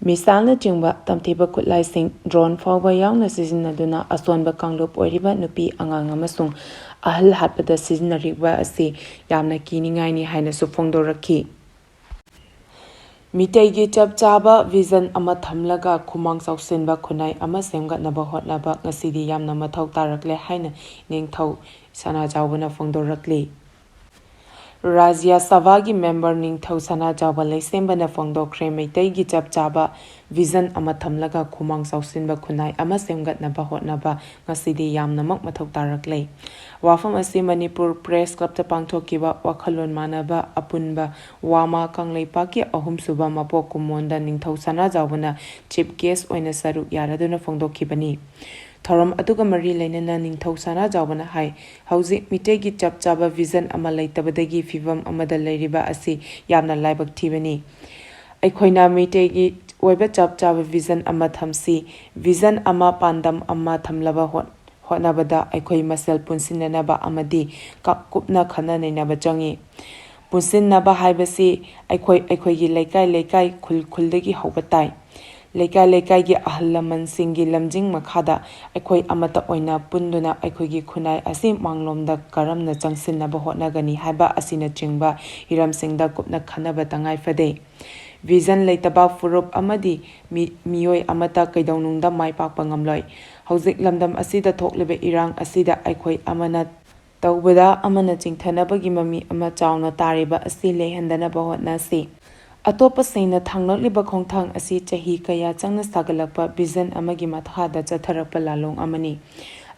ꯃꯤꯁꯥꯏꯜꯅꯆꯤꯡꯕ ꯇꯝꯊꯤꯕ ꯈꯨꯠꯂꯥꯏꯁꯤꯡ, ꯗ꯭ꯔꯣꯟ ꯐꯥꯎꯕ ꯌꯥꯎꯅ ꯁꯤꯖꯤꯟꯅꯗꯨꯅ ꯑꯁꯣꯟꯕ ꯀꯥꯡꯂꯨꯞ ꯑꯣꯏꯔꯤꯕ ꯅꯨꯄꯤ, ꯑꯉꯥꯡ ꯑꯃꯁꯨꯡ ꯑꯍꯜ ꯍꯥꯠꯄꯗ ꯁꯤꯖꯤꯟꯅꯔꯤꯕ ꯑꯁꯤ ꯌꯥꯝꯅ ꯀꯤꯅꯤꯡꯉꯥꯏꯅꯤ ꯍꯥꯏꯅꯁꯨ ꯐꯣꯡꯗꯣꯔꯛꯈꯤ꯫ ꯃꯤꯇꯩꯒꯤ ꯆꯞ ꯆꯥꯕ ꯚꯤꯖꯟ ꯑꯃ ꯊꯝꯂꯒ ꯈꯨꯃꯥꯡ ꯆꯥꯎꯁꯤꯟꯕ ꯈꯨꯟꯅꯥꯏ ꯑꯃ ꯁꯦꯝꯒꯠꯅꯕ ꯍꯣꯠꯅꯕ ꯉꯁꯤꯗꯤ ꯌꯥꯝꯅ ꯃꯊꯧ ꯇꯥꯔꯛꯂꯦ ꯍꯥꯏꯅ ꯅꯤꯡꯊꯧ ꯁꯅꯥꯖꯥꯎꯕꯅ ꯐꯣꯡꯗꯣꯔꯛꯂꯤ꯫ ꯔꯥꯖ꯭ꯌ ꯁꯚꯥꯒꯤ ꯃꯦꯝꯕꯔ ꯅꯤꯡꯊꯧ ꯁꯅꯥꯖꯥꯎꯕ ꯂꯩꯁꯦꯝꯕꯅ ꯐꯣꯡꯗꯣꯛꯈ꯭ꯔꯦ꯫ ꯃꯩꯇꯩꯒꯤ ꯆꯞ ꯆꯥꯕ ꯚꯤꯖꯟ ꯑꯃ ꯊꯝꯂꯒ ꯈꯨꯃꯥꯡ ꯆꯥꯎꯁꯤꯟꯕ ꯈꯨꯟꯅꯥꯏ ꯑꯃ ꯁꯦꯝꯒꯠꯅꯕ ꯍꯣꯠꯅꯕ ꯉꯁꯤꯗꯤ ꯌꯥꯝꯅꯃꯛ ꯃꯊꯧ ꯇꯥꯔꯛꯂꯦ꯫ ꯋꯥꯐꯝ ꯑꯁꯤ ꯃꯅꯤꯄꯨꯔ ꯄ꯭ꯔꯦꯁ ꯀ꯭ꯂꯕꯇ ꯄꯥꯡꯊꯣꯛꯈꯤꯕ ꯋꯥꯈꯜꯂꯣꯟ ꯃꯥꯟꯅꯕ ꯑꯄꯨꯟꯕ ꯋꯥꯃꯥ ꯀꯪꯂꯩꯄꯥꯛꯀꯤ ꯑꯍꯨꯝꯁꯨꯕ ꯃꯄꯣꯛ ꯀꯨꯝꯑꯣꯟꯗ ꯅꯤꯡꯊꯧ ꯁꯅꯥꯖꯥꯎꯕꯅ ꯆꯤꯐ ꯒꯦꯁ ꯑꯣꯏꯅ ꯁꯔꯨꯛ ꯌꯥꯔꯗꯨꯅ ꯐꯣꯡꯗꯣꯛꯈꯤꯕꯅꯤ꯫ ꯊꯧꯔꯝ ꯑꯗꯨꯒ ꯃꯔꯤ ꯂꯩꯅꯅ ꯅꯤꯡꯊꯧ ꯁꯅꯥꯖꯥꯎꯕꯅ ꯍꯥꯏ, ꯍꯧꯖꯤꯛ ꯃꯤꯇꯩꯒꯤ ꯆꯞ ꯆꯥꯕ ꯚꯤꯖꯟ ꯑꯃ ꯂꯩꯇꯕꯗꯒꯤ ꯐꯤꯚꯝ ꯑꯃꯗ ꯂꯩꯔꯤꯕ ꯑꯁꯤ ꯌꯥꯝꯅ ꯂꯥꯏꯕꯛ ꯊꯤꯕꯅꯤ꯫ ꯑꯩꯈꯣꯏꯅ ꯃꯤꯇꯩꯒꯤ ꯑꯣꯏꯕ ꯆꯞ ꯆꯥꯕ ꯚꯤꯖꯟ ꯑꯃ ꯊꯝꯁꯤ꯫ ꯚꯤꯖꯟ ꯑꯃ, ꯄꯥꯟꯗꯝ ꯑꯃ ꯊꯝꯂꯕ ꯍꯣꯠ-, ꯍꯣꯠꯅꯕꯗ ꯑꯩꯈꯣꯏ ꯃꯁꯦꯜ ꯄꯨꯟꯁꯤꯟꯅꯅꯕ ꯑꯃꯗꯤ ꯀ-, ꯀꯨꯞꯅ ꯈꯟꯅ ꯅꯩꯅꯕ ꯆꯪꯏ꯫ ꯄꯨꯟꯁꯤꯟꯅꯕ ꯍꯥꯏꯕꯁꯤ ꯑꯩꯈꯣꯏ ꯑꯩꯈꯣꯏꯒꯤ ꯂꯩꯀꯥꯏ ꯂꯩꯀꯥꯏ, ꯈꯨꯜ ꯈꯨꯜꯗꯒꯤ ꯍꯧꯕ ꯇꯥꯏ꯫ ꯂꯩꯀꯥꯏ ꯂꯩꯀꯥꯏꯒꯤ ꯑꯍꯜ ꯂꯃꯟꯁꯤꯡꯒꯤ ꯂꯝꯖꯤꯡ ꯃꯈꯥꯗ ꯑꯩꯈꯣꯏ ꯑꯃꯠꯇ ꯑꯣꯏꯅ ꯄꯨꯟꯗꯨꯅ ꯑꯩꯈꯣꯏꯒꯤ ꯈꯨꯟꯅꯥꯏ ꯑꯁꯤ ꯃꯥꯡꯂꯣꯝꯗ ꯀꯔꯝꯅ ꯆꯪꯁꯤꯟꯅꯕ ꯍꯣꯠꯅꯒꯅꯤ ꯍꯥꯏꯕ ꯑꯁꯤꯅꯆꯤꯡꯕ ꯍꯤꯔꯝꯁꯤꯡꯗ ꯀꯨꯞꯅ ꯈꯟꯅꯕ ꯇꯉꯥꯏ ꯐꯗꯦ꯫ ꯚꯤꯖꯟ ꯂꯩꯇꯕ ꯐꯨꯔꯨꯞ ꯑꯃꯗꯤ ꯃꯤ-, ꯃꯤꯑꯣꯏ ꯑꯃꯠꯇ ꯀꯩꯗꯧꯅꯨꯡꯗ ꯃꯥꯏ ꯄꯥꯛꯄ ꯉꯝꯂꯣꯏ꯫ ꯍꯧꯖꯤꯛ ꯂꯝꯗꯝ ꯑꯁꯤꯗ ꯊꯣꯛꯂꯤꯕ ꯏꯔꯥꯡ ꯑꯁꯤꯗ ꯑꯩꯈꯣꯏ ꯑꯃꯅ ꯇꯧꯕꯗ ꯑꯃꯅ ꯆꯤꯡꯊꯅꯕꯒꯤ ꯃꯃꯤ ꯑꯃ ꯆꯥꯎꯅ ꯇꯥꯔꯤꯕ ꯑꯁꯤ ꯂꯩꯍꯟꯗꯅꯕ ꯍꯣꯠꯅꯁꯤ꯫ ꯑꯇꯣꯞꯄꯁꯤꯡꯅ ꯊꯥꯡꯂꯛꯂꯤꯕ ꯈꯣꯡꯊꯥꯡ ꯑꯁꯤ ꯆꯍꯤ ꯀꯌꯥ ꯆꯪꯅ ꯁꯥꯒꯠꯂꯛꯄ ꯚꯤꯖꯟ ꯑꯃꯒꯤ ꯃꯈꯥꯗ ꯆꯠꯊꯔꯛꯄ ꯂꯥꯜꯂꯣꯡ ꯑꯃꯅꯤ꯫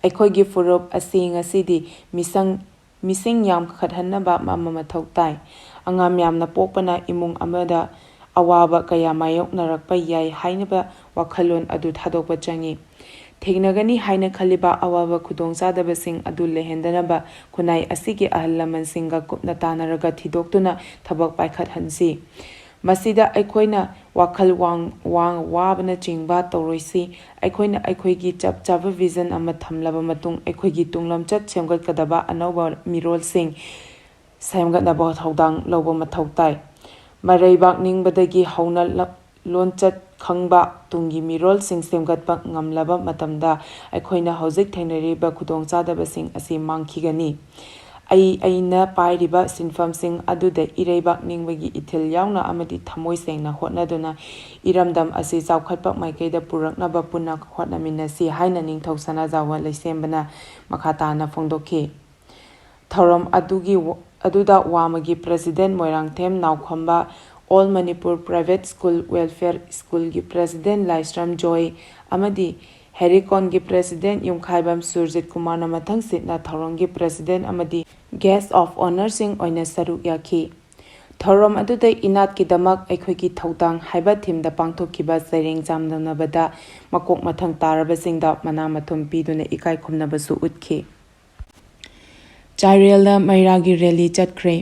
ꯑꯩꯈꯣꯏꯒꯤ ꯐꯨꯔꯨꯞ ꯑꯁꯤ ꯉꯁꯤꯗꯤ ꯃꯤꯁꯪ, ꯃꯤꯁꯤꯡ ꯌꯥꯝꯈꯠꯍꯟꯅꯕ ꯑꯃ ꯃꯊꯧ ꯇꯥꯏ꯫ ꯑꯉꯥꯡ ꯌꯥꯝꯅ ꯄꯣꯛꯄꯅ ꯏꯃꯨꯡ ꯑꯃꯗ ꯑꯋꯥꯕ ꯀꯌꯥ ꯃꯥꯌꯣꯛꯅꯔꯛꯄ ꯌꯥꯏ ꯍꯥꯏꯅꯕ ꯋꯥꯈꯜꯂꯣꯟ ꯑꯗꯨ ꯊꯥꯗꯣꯛꯄ ꯆꯪꯏ꯫ ꯊꯦꯡꯅꯒꯅꯤ ꯍꯥꯏꯅ ꯈꯜꯂꯤꯕ ꯑꯋꯥꯕ ꯈꯨꯗꯣꯡꯆꯥꯗꯕꯁꯤꯡ ꯑꯗꯨ ꯂꯩꯍꯟꯗꯅꯕ ꯈꯨꯟꯅꯥꯏ ꯑꯁꯤꯒꯤ ꯑꯍꯜ ꯂꯃꯟꯁꯤꯡꯒ ꯀꯨꯞꯅ ꯇꯥꯟꯅꯔꯒ ꯊꯤꯗꯣꯛꯇꯨꯅ ꯊꯕꯛ ꯄꯥꯏꯈꯠꯍꯟꯁꯤ꯫ ꯃꯁꯤꯗ ꯑꯩꯈꯣꯏꯅ ꯋꯥꯈꯜ ꯋꯥꯡ ꯋꯥꯡ ꯋꯥꯕꯅꯆꯤꯡꯕ ꯇꯧꯔꯣꯏꯁꯤ꯫ ꯑꯩꯈꯣꯏꯅ ꯑꯩꯈꯣꯏꯒꯤ ꯆꯞ ꯆꯥꯕ ꯚꯤꯖꯟ ꯑꯃ ꯊꯝꯂꯕ ꯃꯇꯨꯡ ꯑꯩꯈꯣꯏꯒꯤ ꯇꯨꯡꯂꯝꯆꯠ ꯁꯦꯝꯒꯠꯀꯗꯕ ꯑꯅꯧꯕ ꯃꯤꯔꯣꯜꯁꯤꯡ ꯁꯦꯝꯒꯠꯅꯕ ꯊꯧꯗꯥꯡ ꯂꯧꯕ ꯃꯊꯧ ꯇꯥꯏ꯫ ꯃꯔꯩꯕꯥꯛ ꯅꯤꯡꯕꯗꯒꯤ ꯍꯧꯅ ꯂ- ꯂꯣꯟꯆꯠ ꯈꯪꯕ ꯇꯨꯡꯒꯤ ꯃꯤꯔꯣꯜꯁꯤꯡ ꯁꯦꯝꯒꯠꯄ ꯉꯝꯂꯕ ꯃꯇꯝꯗ ꯑꯩꯈꯣꯏꯅ ꯍꯧꯖꯤꯛ ꯊꯦꯡꯅꯔꯤꯕ ꯈꯨꯗꯣꯡꯆꯥꯗꯕꯁꯤꯡ ꯑꯁꯤ ꯃꯥꯡꯈꯤꯒꯅꯤ꯫ ꯑꯩ ꯑꯩꯅ ꯄꯥꯏꯔꯤꯕ ꯁꯤꯟꯐꯝꯁꯤꯡ ꯑꯗꯨꯗ ꯏꯔꯩꯕꯥꯛ ꯅꯤꯡꯕꯒꯤ ꯏꯊꯤꯜ ꯌꯥꯎꯅ ꯑꯃꯗꯤ ꯊꯃꯣꯏ ꯁꯦꯡꯅ ꯍꯣꯠꯅꯗꯨꯅ ꯏꯔꯝꯗꯝ ꯑꯁꯤ ꯆꯥꯎꯈꯠꯄ ꯃꯥꯏꯀꯩꯗ ꯄꯨꯔꯛꯅꯕ ꯄꯨꯟꯅ ꯍꯣꯠꯅꯃꯤꯟꯅꯁꯤ ꯍꯥꯏꯅ ꯅꯤꯡꯊꯧ ꯁꯅꯥꯖꯥꯎꯕ ꯂꯩꯁꯦꯝꯕꯅ ꯃꯈꯥ ꯇꯥꯅ ꯐꯣꯡꯗꯣꯛꯈꯤ꯫ ꯊꯧꯔꯝ ꯑꯗꯨꯒꯤ ꯋ- ꯑꯗꯨꯗ ꯋꯥꯃꯒꯤ ꯄ꯭ꯔꯦꯁꯤꯗꯦꯟ ꯃꯣꯏꯔꯥꯡꯊꯦꯝ ꯅꯥꯎꯈꯝꯕ, all Manipur private school welfare ꯁ꯭ꯀꯨꯜꯒꯤ ꯄ꯭ꯔꯦꯁꯤꯗꯦꯟ ꯂꯥꯏꯁ꯭ꯔꯝ ꯖꯣꯏ ꯑꯃꯗꯤ ꯍꯦꯔꯤꯀꯣꯟꯒꯤ ꯄ꯭ꯔꯦꯁꯤꯗꯦꯟ ꯌꯨꯝꯈꯥꯏꯕꯝ ꯁꯨꯔꯖꯤꯠ ꯀꯨꯃꯥꯔꯅ ꯃꯊꯪ ꯁꯤꯠꯅ ꯊꯧꯔꯝꯒꯤ ꯄ꯭ꯔꯦꯁꯤꯗꯦꯟ ꯑꯃꯗꯤ ꯒꯦꯁ ꯑꯣꯐ ꯑꯣꯅꯔꯁꯤꯡ ꯑꯣꯏꯅ ꯁꯔꯨꯛ ꯌꯥꯈꯤ꯫ ꯊꯧꯔꯝ ꯑꯗꯨꯗ ꯏꯅꯥꯠꯀꯤꯗꯃꯛ ꯑꯩꯈꯣꯏꯒꯤ ꯊꯧꯗꯥꯡ ꯍꯥꯏꯕ ꯊꯤꯝꯗ ꯄꯥꯡꯊꯣꯛꯈꯤꯕ ꯆꯩꯔꯦꯡ ꯆꯥꯝꯗꯝꯅꯕꯗ ꯃꯀꯣꯛ ꯃꯊꯪ ꯇꯥꯔꯕꯁꯤꯡꯗ ꯃꯅꯥ ꯃꯊꯨꯝ ꯄꯤꯗꯨꯅ ꯏꯀꯥꯏ ꯈꯨꯝꯅꯕꯁꯨ ꯎꯠꯈꯤ꯫ ꯆꯥꯏꯔꯦꯜꯗ ꯃꯩꯔꯥꯒꯤ ꯔꯦꯂꯤ ꯆꯠꯈ꯭ꯔꯦ꯫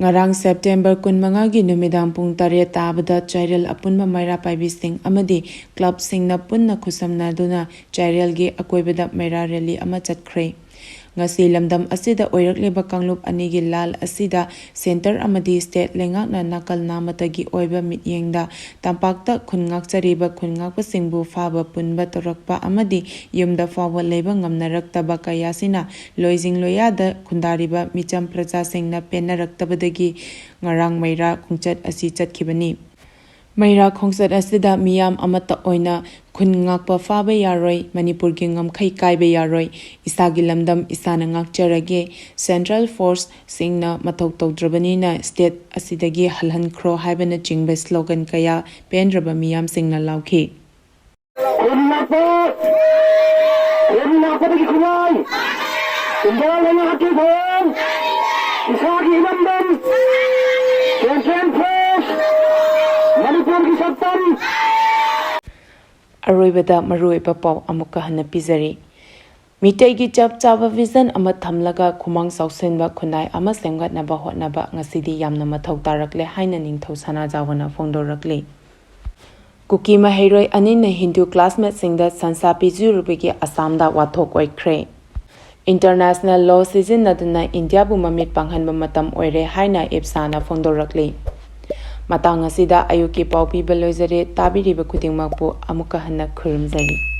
ꯉꯔꯥꯡ ꯁꯦꯞꯇꯦꯝꯕꯔ ꯀꯨꯟꯃꯉꯥꯒꯤ ꯅꯨꯃꯤꯗꯥꯡ ꯄꯨꯡ ꯇꯔꯦꯠ ꯇꯥꯕꯗ ꯆꯥꯏꯔꯦꯜ ꯑꯄꯨꯟꯕ ꯃꯩꯔꯥ ꯄꯥꯏꯕꯤꯁꯤꯡ ꯑꯃꯗꯤ ꯀ꯭ꯂꯕꯁꯤꯡꯅ ꯄꯨꯟꯅ ꯈꯨꯠꯁꯝꯅꯗꯨꯅ ꯆꯥꯏꯔꯦꯜꯒꯤ ꯑꯀꯣꯏꯕꯗ ꯃꯩꯔꯥ ꯔꯦꯂꯤ ꯑꯃ ꯆꯠꯈ꯭ꯔꯦ꯫ ꯉꯁꯤ ꯂꯝꯗꯝ ꯑꯁꯤꯗ ꯑꯣꯏꯔꯛꯂꯤꯕ ꯀꯥꯡꯂꯨꯞ ꯑꯅꯤꯒꯤ ꯂꯥꯜ ꯑꯁꯤꯗ ꯁꯦꯟꯇꯔ ꯑꯃꯗꯤ ꯁ꯭ꯇꯦꯠ ꯂꯩꯉꯥꯛꯅ ꯅꯥꯀꯜ ꯅꯥꯃꯠꯇꯒꯤ ꯑꯣꯏꯕ ꯃꯤꯠꯌꯦꯡꯗ ꯇꯝꯄꯥꯛꯇ ꯈꯨꯟ ꯉꯥꯛꯆꯔꯤꯕ ꯈꯨꯟ ꯉꯥꯛꯄꯁꯤꯡꯕꯨ ꯐꯥꯕ ꯄꯨꯟꯕ ꯇꯧꯔꯛꯄ ꯑꯃꯗꯤ ꯌꯨꯝꯗ ꯐꯥꯎꯕ ꯂꯩꯕ ꯉꯝꯅꯔꯛꯇꯕ ꯀꯌꯥꯁꯤꯅ ꯂꯣꯏꯖꯤꯡ ꯂꯣꯌꯥꯗ ꯈꯨꯟꯗꯥꯔꯤꯕ ꯃꯤꯆꯝ ꯄ꯭ꯔꯖꯥꯁꯤꯡꯅ ꯄꯦꯟꯅꯔꯛꯇꯕꯗꯒꯤ ꯉꯔꯥꯡ ꯃꯩꯔꯥ ꯈꯣꯡꯆꯠ ꯑꯁꯤ ꯆꯠꯈꯤꯕꯅꯤ꯫ ꯃꯩꯔꯥ ꯈꯣꯡꯆꯠ ꯑꯁꯤꯗ ꯃꯤꯌꯥꯝ ꯑꯃꯠꯇ ꯑꯣꯏꯅ ꯈꯨꯟ ꯉꯥꯛꯄ ꯐꯥꯕ ꯌꯥꯔꯣꯏ, ꯃꯅꯤꯄꯨꯔꯒꯤ ꯉꯝꯈꯩ ꯀꯥꯏꯕ ꯌꯥꯔꯣꯏ, ꯏꯁꯥꯒꯤ ꯂꯝꯗꯝ ꯏꯁꯥꯅ ꯉꯥꯛꯆꯔꯒꯦ, ꯁꯦꯟꯇ꯭ꯔꯦꯜ ꯐꯣꯔꯁꯁꯤꯡꯅ ꯃꯊꯧ ꯇꯧꯗ꯭ꯔꯕꯅꯤꯅ ꯁ꯭ꯇꯦꯠ ꯑꯁꯤꯗꯒꯤ ꯍꯜꯍꯟꯈ꯭ꯔꯣ ꯍꯥꯏꯕꯅꯆꯤꯡꯕ ꯁ꯭ꯂꯣꯒꯟ ꯀꯌꯥ ꯄꯦꯟꯗ꯭ꯔꯕ ꯃꯤꯌꯥꯝꯁꯤꯡꯅ ꯂꯥꯎꯈꯤ꯫ ꯈꯨꯟ ꯂꯥꯛꯄ, ꯈꯨꯟ ꯂꯥꯛꯄꯗꯒꯤ ꯈꯨꯟꯅꯥꯏ, ꯏꯟꯗꯤꯌꯥ ꯂꯩꯉꯥꯛꯀꯤ ꯊꯧꯑꯣꯡ, ꯏꯁꯥꯒꯤ ꯏꯔꯝꯗꯝ, ꯁꯦꯟꯇ꯭ꯔꯦꯜ ꯐꯣꯔꯁ, ꯃꯅꯤꯄꯨꯔꯒꯤ ꯁꯛꯇꯝ꯫ ꯑꯔꯣꯏꯕꯗ ꯃꯔꯨꯑꯣꯏꯕ ꯄꯥꯎ ꯑꯃꯨꯛꯀ ꯍꯟꯅ ꯄꯤꯖꯔꯤ꯫ ꯃꯤꯇꯩꯒꯤ ꯆꯞ ꯆꯥꯕ ꯚꯤꯖꯟ ꯑꯃ ꯊꯝꯂꯒ ꯈꯨꯃꯥꯡ ꯆꯥꯎꯁꯤꯟꯕ ꯈꯨꯟꯅꯥꯏ ꯑꯃ ꯁꯦꯝꯒꯠꯅꯕ ꯍꯣꯠꯅꯕ ꯉꯁꯤꯗꯤ ꯌꯥꯝꯅ ꯃꯊꯧ ꯇꯥꯔꯛꯂꯦ ꯍꯥꯏꯅ ꯅꯤꯡꯊꯧ ꯁꯅꯥꯖꯥꯎꯕꯅ ꯐꯣꯡꯗꯣꯔꯛꯂꯤ꯫ ꯀꯨꯀꯤ ꯃꯍꯩꯔꯣꯏ ꯑꯅꯤꯅ ꯍꯤꯟꯗꯨ ꯀ꯭ꯂꯥꯁꯃꯦꯠꯁꯤꯡꯗ ꯁꯟꯁꯥ ꯄꯤꯖꯔꯨꯕꯒꯤ ꯑꯁꯥꯝꯗ ꯋꯥꯊꯣꯛ ꯑꯣꯏꯈ꯭ꯔꯦ꯫ ꯏꯟꯇꯔꯅꯦꯁꯅꯦꯜ ꯂꯣ ꯁꯤꯖꯤꯟꯅꯗꯨꯅ ꯏꯟꯗꯤꯌꯥꯕꯨ ꯃꯃꯤꯠ ꯄꯥꯡꯍꯟꯕ ꯃꯇꯝ ꯑꯣꯏꯔꯦ ꯍꯥꯏꯅ ꯏꯞꯁꯥꯅ ꯐꯣꯡꯗꯣꯔꯛꯂꯤ꯫ ꯃꯇꯥꯡ ꯑꯁꯤꯗ ꯑꯌꯨꯛꯀꯤ ꯄꯥꯎ ꯄꯤꯕ ꯂꯣꯏꯖꯔꯦ꯫ ꯇꯥꯕꯤꯔꯤꯕ ꯈꯨꯗꯤꯡꯃꯛꯄꯨ ꯑꯃꯨꯛꯀ ꯍꯟꯅ ꯈꯨꯔꯨꯝꯖꯔꯤ꯫